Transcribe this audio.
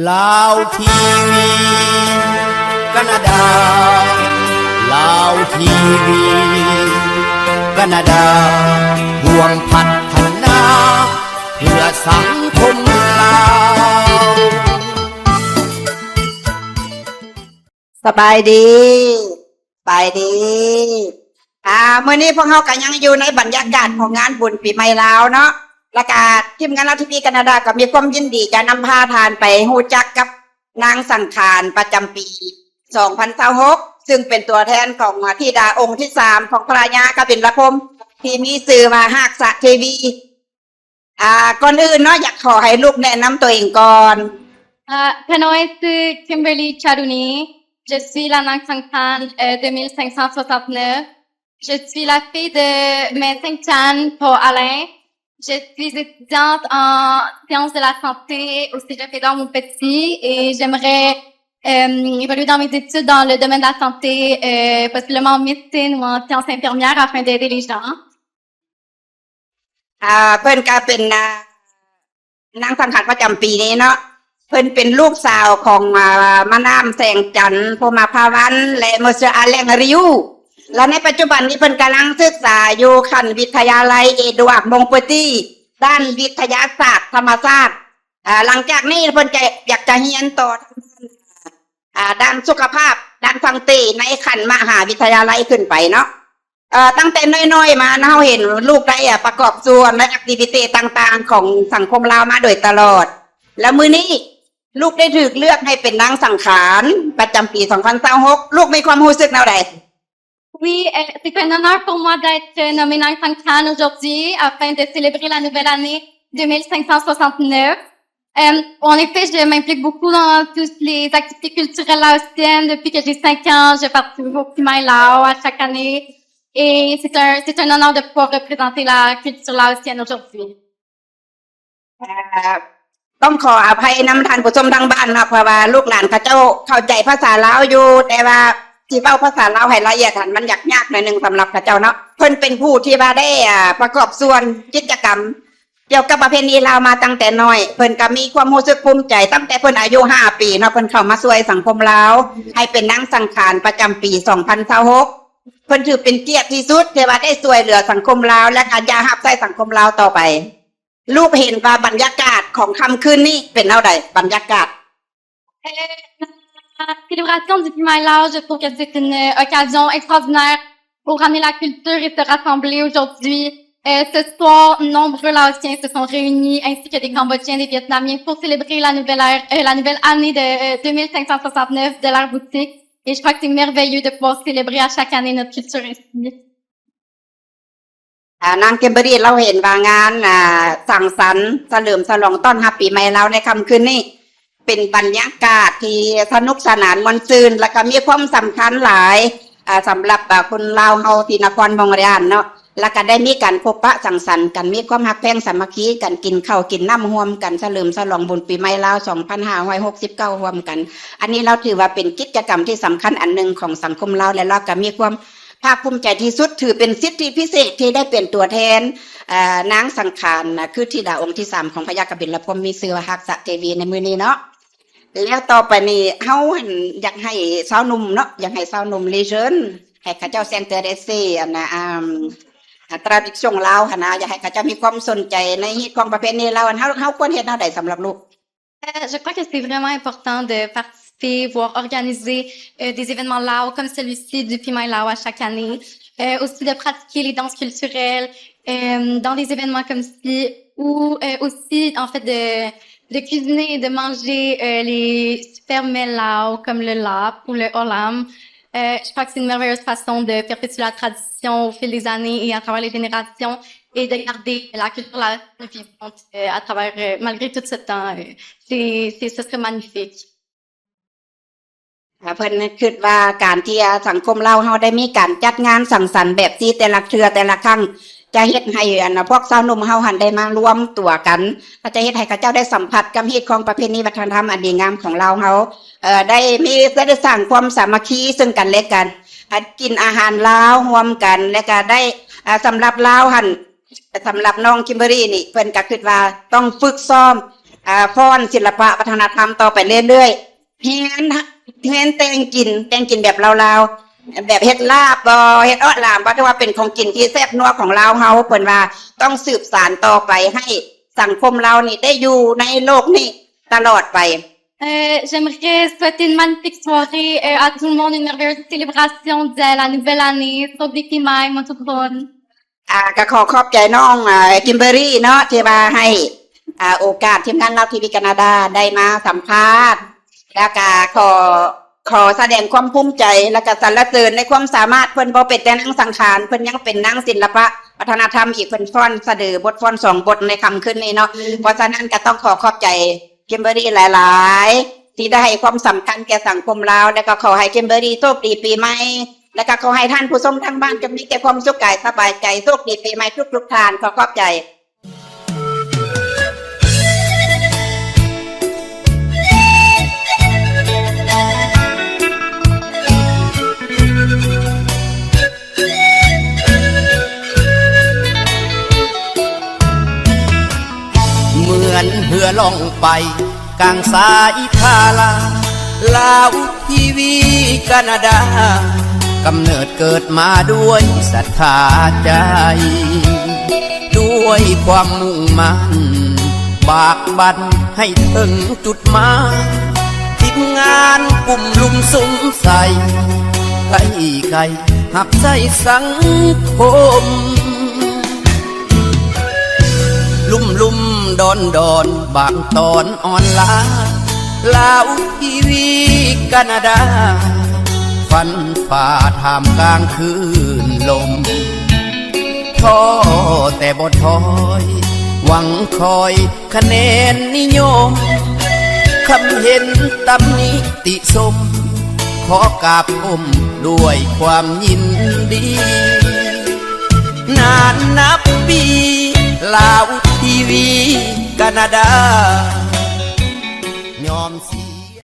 ລາວທີວີ ການາດາ ລາວທີວີ ການາດາ ຮ່ວມພັດທະນາ ເພື່ອສັງຄົມລາວ. ສະບາຍດີ ສະບາຍດີ. ອ່າ ມື້ນີ້ພວກເຮົາກໍຍັງຢູ່ໃນບັນຍາກາດຂອງງານບຸນປີໃໝ່ລາວເນາະ ແລ້ວກໍທີມງານລາວທີວີການາດາກໍມີຄວາມຍິນດີຈະນຳພາທ່ານໄປຮູ້ຈັກກັບນາງສັງຂານປະຈຳປີສອງພັນຊາວຫົກ ຊຶ່ງເປັນຕົວແທນຂອງທິດາອົງທີສາມຂອງພະຍາກະບິນລະພົມ ທີ່ມີຊື່ວ່າຮາກສະເທວີ. ອ່າ ກ່ອນອື່ນເນາະ ຢາກຂໍໃຫ້ລູກແນະນຳຕົວເອງກ່ອນ. Euh, Panoe, c'est Kimberly Chadouni. Je suis la Nang Sangkhan, euh, deux mille cinq cent soixante-neuf. Je suis la fille de Maître Sangkhan pour Alain. Je suis étudiante en sciences de la santé au Cégep Édouard Montpetit et j'aimerais, euh, évoluer dans mes études dans le domaine de la santé, euh, possiblement en médecine ou en sciences infirmières afin d'aider les gens. ອ່າ ເພິ່ນກໍເປັນ ອ່າ ນາງສັງຂານປະຈຳປີນີ້ເນາະ ເພິ່ນເປັນລູກສາວຂອງ ອ່າ ມານ້ຳແສງຈັນ ພົມມະພາວັນ ແລະ ເມີເຊີ ອາແລງ ຣິວ ແລະ ໃນປັດຈຸບັນນີ້ເພິ່ນກຳລັງສຶກສາຢູ່ຂັ້ນວິທະຍາໄລ ເອດວາດ ມົງເປີຕີ ດ້ານວິທະຍາສາດທຳມະຊາດ. ອ່າ ຫຼັງຈາກນີ້ເພິ່ນຈະ ຢາກຈະຮຽນຕໍ່ ອ່າ ດ້ານສຸຂະພາບ ດ້ານສັງເຕ ໃນຂັ້ນມະຫາວິທະຍາໄລຂຶ້ນໄປເນາະ. ເອີ ຕັ້ງແຕ່ນ້ອຍໆມາເຮົາເຫັນລູກໄດ້ ອາ ປະກອບສ່ວນໃນແອັກທິວິເຕຕ່າງໆຂອງສັງຄົມລາວມາໂດຍຕະຫຼອດ ແລະ ມື້ນີ້ລູກໄດ້ຖືກເລືອກໃຫ້ເປັນນາງສັງຂານປະຈຳປີສອງພັນຊາວຫົກ ລູກມີຄວາມຮູ້ສຶກແນວໃດ? Oui, euh, c'est un honneur pour moi d'être nommée Nang Sangkhan aujourd'hui afin de célébrer la nouvelle année deux mille cinq cent soixante-neuf. Euh, en effet, je m'implique beaucoup dans toutes les activités culturelles laotiennes. Depuis que j'ai cinq ans, je participe au Pi Mai Lao à chaque année. Et c'est un, c'est un honneur de pouvoir représenter la culture laotienne aujourd'hui. ເອີ ຕ້ອງຂໍອະໄພນຳທ່ານຜູ້ຊົມທາງບ້ານເນາະ ເພາະວ່າລູກຫຼານເຂົາເຈົ້າເຂົ້າໃຈພາສາລາວຢູ່ ແຕ່ວ່າຊິເວົ້າພາສາລາວໃຫ້ລະອຽດຫັ້ນ ມັນຍາກໆໜ້ອຍໜຶ່ງສຳລັບເຂົາເຈົ້າເນາະ. ເພິ່ນເປັນຜູ້ທີ່ວ່າໄດ້ ອາ ປະກອບສ່ວນກິດຈະກຳ ກ່ຽວກັບປະເພນີລາວມາຕັ້ງແຕ່ນ້ອຍ, ເພິ່ນກໍມີຄວາມຮູ້ສຶກພູມໃຈຕັ້ງແຕ່ເພິ່ນອາຍຸຫ້າປີເນາະ, ເພິ່ນເຂົ້າມາຊ່ວຍສັງຄົມລາວໃຫ້ເປັນນາງສັງຂານປະຈຳປີສອງພັນຊາວຫົກ. ເພິ່ນຖືເປັນກຽດທີ່ສຸດທີ່ວ່າໄດ້ຊ່ວຍເຫຼືອສັງຄົມລາວ ແລະ ກະຢາກຮັບໃຊ້ສັງຄົມລາວຕໍ່ໄປ. ລູກເຫັນວ່າບັນຍາກາດຂອງຄ່ຳຄືນນີ້ເປັນແນວໃດ? ບັນຍາກາດ. Euh, la célébration du Pi Mai Lao, je trouve que c'est une occasion extraordinaire pour ramener la culture et se rassembler aujourd'hui. Euh, ce soir, nombreux Laotiens se sont réunis, ainsi que des Cambodgiens, des Vietnamiens, pour célébrer la nouvelle ère, euh, la nouvelle année de, euh, deux mille cinq cent soixante-neuf de l'ère bouddhique. Et je crois que c'est merveilleux de pouvoir célébrer à chaque année notre culture ainsi. ອ່າ ນາງ Kimberly ລາວເຫັນວ່າງານ ອ່າ ສັງສັນສະເຫຼີມສະຫຼອງຕ້ອນຮັບປີໃໝ່ລາວໃນຄ່ຳຄືນນີ້ ເປັນບັນຍາກາດທີ່ສະໜຸກສະໜານມ່ວນຊື່ນ ແລະ ກໍມີຄວາມສຳຄັນຫຼາຍ ອ່າ ສຳລັບ ອ່າ ຄົນລາວເຮົາທີ່ນະຄອນມອງຣຽນເນາະ, ແລະ ກໍໄດ້ມີການພົບປະສັງສັນກັນ ມີຄວາມຮັກແພງສາມັກຄີກັນ ກິນເຂົ້າກິນນ້ຳຮ່ວມກັນ ສະເຫຼີມສະຫຼອງບຸນປີໃໝ່ລາວສອງພັນຫ້າຮ້ອຍຫົກສິບເກົ້າຮ່ວມກັນ. ອັນນີ້ລາວຖືວ່າເປັນກິດຈະກຳທີ່ສຳຄັນອັນໜຶ່ງຂອງສັງຄົມລາວ ແລະ ລາວກໍມີຄວາມ ພາກພູມໃຈທີ່ສຸດ ຖືເປັນສິດທິພິເສດທີ່ໄດ້ເປັນຕົວແທນ ເອີ ນາງສັງຂານ ຄືທິດາອົງທີສາມຂອງພະຍາກະບິນລະພົມ ມີຊື່ວ່າຮັກສະເທວີໃນມື້ນີ້ເນາະ. ແລ້ວຕໍ່ໄປນີ້ ເຮົາຫັ້ນຢາກໃຫ້ຊາວໜຸ່ມເນາະ ຢາກໃຫ້ຊາວໜຸ່ມ les jeunes ໃຫ້ເຂົາເຈົ້າ s'intéresser ອັນນ່າ ອ່າ tradition ລາວຫັ້ນນະ ຢາກໃຫ້ເຂົາເຈົ້າມີຄວາມສົນໃຈໃນຮີດຄອງປະເພນີລາວ ເຮົາ ເຮົາຄວນເຮັດແນວໃດສຳລັບລູກ? Euh, je crois que c'est vraiment important de participer, voire organiser, euh, des événements lao comme celui-ci du Pi Mai Lao à chaque année. Euh, aussi de pratiquer les danses culturelles, euh, dans des événements comme ci, ou, euh, aussi, en fait, de, de cuisiner et de manger, euh, les super mets lao comme le lap ou le olam. Euh, je crois que c'est une merveilleuse façon de perpétuer la tradition au fil des années et à travers les générations et de garder la culture lao vivante, euh, à travers, euh, malgré tout ce temps, euh, c'est, c'est, ce serait magnifique. ເພິ່ນຄິດວ່າການທີ່ສັງຄົມລາວເຮົາໄດ້ມີການຈັດງານສັງສັນແບບນີ້ແຕ່ລະເທື່ອແຕ່ລະຄັ້ງ ຈະເຮັດໃຫ້ ອັນ ພວກຊາວໜຸ່ມເຮົາຫັ້ນໄດ້ມາລວມຕົວກັນ ກໍຈະເຮັດໃຫ້ເຂົາເຈົ້າໄດ້ສຳຜັດກັບຮີດຄອງປະເພນີວັດທະນະທຳອັນດີງາມຂອງລາວເຮົາ ເອີ ໄດ້ມີ ໄດ້ສ້າງຄວາມສາມັກຄີເຊິ່ງກັນແລະກັນ ກິນອາຫານລາວຮ່ວມກັນ ແລະກະໄດ້ ສຳລັບລາວຫັ້ນ ສຳລັບນ້ອງ Kimberly ນີ້ ເພິ່ນກະຄິດວ່າຕ້ອງຝຶກຊ້ອມ ອ່າ ຟ້ອນສິລະປະວັດທະນະທຳຕໍ່ໄປເລື້ອຍໆ. ແຮນ ແຮນແຕ່ງກິນ ແຕ່ງກິນແບບລາວໆ ແບບເຮັດລາບບໍ ເຮັດເອາະຫຼາມບໍ ຖືວ່າເປັນຂອງກິນທີ່ແຊບນົວຂອງລາວເຮົາ ເພິ່ນວ່າຕ້ອງສືບສານຕໍ່ໄປ ໃຫ້ສັງຄົມລາວນີ້ໄດ້ຢູ່ໃນໂລກນີ້ຕະຫຼອດໄປ. Euh, j'aimerais souhaiter une magnifique soirée, euh, à tout le monde, une merveilleuse célébration de la nouvelle année. ໂຊກດີປີໃໝ່ໝົດທຸກຄົນ. ອ່າ ກໍຂໍຂອບໃຈນ້ອງ ອ່າ ຄິມເບີຣີເນາະ ທີ່ວ່າໃຫ້ ອ່າ ໂອກາດທີມງານລາວທີວີການາດາໄດ້ມາສຳພາດ ແລ້ວກໍຂໍ ຂໍສະແດງຄວາມພູມໃຈ ແລ້ວກໍສັນລະເສີນໃນຄວາມສາມາດ. ເພິ່ນບໍ່ເປັນແຕ່ນາງສັງຂານ ເພິ່ນຍັງເປັນນາງສິລະປະວັດທະນະທຳອີກ ເພິ່ນຟ້ອນສະເດີບົດຟ້ອນສອງບົດໃນຄ່ຳຄືນນີ້ເນາະ. ເພາະສະນັ້ນກໍຕ້ອງຂໍຂອບໃຈ ຄິມເບີຣີຫຼາຍໆ ທີ່ໄດ້ໃຫ້ຄວາມສຳຄັນແກ່ສັງຄົມລາວ ແລະ ກໍຂໍໃຫ້ຄິມເບີຣີໂຊກດີປີໃໝ່ ແລະ ກໍຂໍໃຫ້ທ່ານຜູ້ຊົມທາງບ້ານຈົ່ງມີແຕ່ຄວາມສຸກກາຍສະບາຍໃຈ ໂຊກດີປີໃໝ່ທຸກໆທ່ານ. ຂໍຂອບໃຈ. ເໝືອນເຮືອລ່ອງໄປກາງສາຍທາລາ ລາວທີວີການາດາ ກຳເນີດເກີດມາດ້ວຍສັດທາໃຈ ດ້ວຍຄວາມມຸ່ງໝັ້ນ ບາກບັ່ນໃຫ້ເຖິງຈຸດໝາຍ ທີມງານກຸ່ມລຸມສຸມໃສ ໄກ່ໄກ່ຮັບໃຊ້ສັງຄົມ ລຸ່ມໆດອນໆ ບາງຕອນອ່ອນລາ ລາວທີວີການາດາ ຟັນຝ່າທ່າມກາງຄື້ນລົມ ທໍ້ແຕ່ບໍ່ຖອຍ ຫວັງຄອຍ ຄະແນນນິຍົມ ຄຳເຫັນຕຳນິຕິຊົມ ຂໍກາບຊົມດ້ວຍຄວາມຍິນດີ ນານນັບປີ ລາວທີວີການາດາ ຍອມ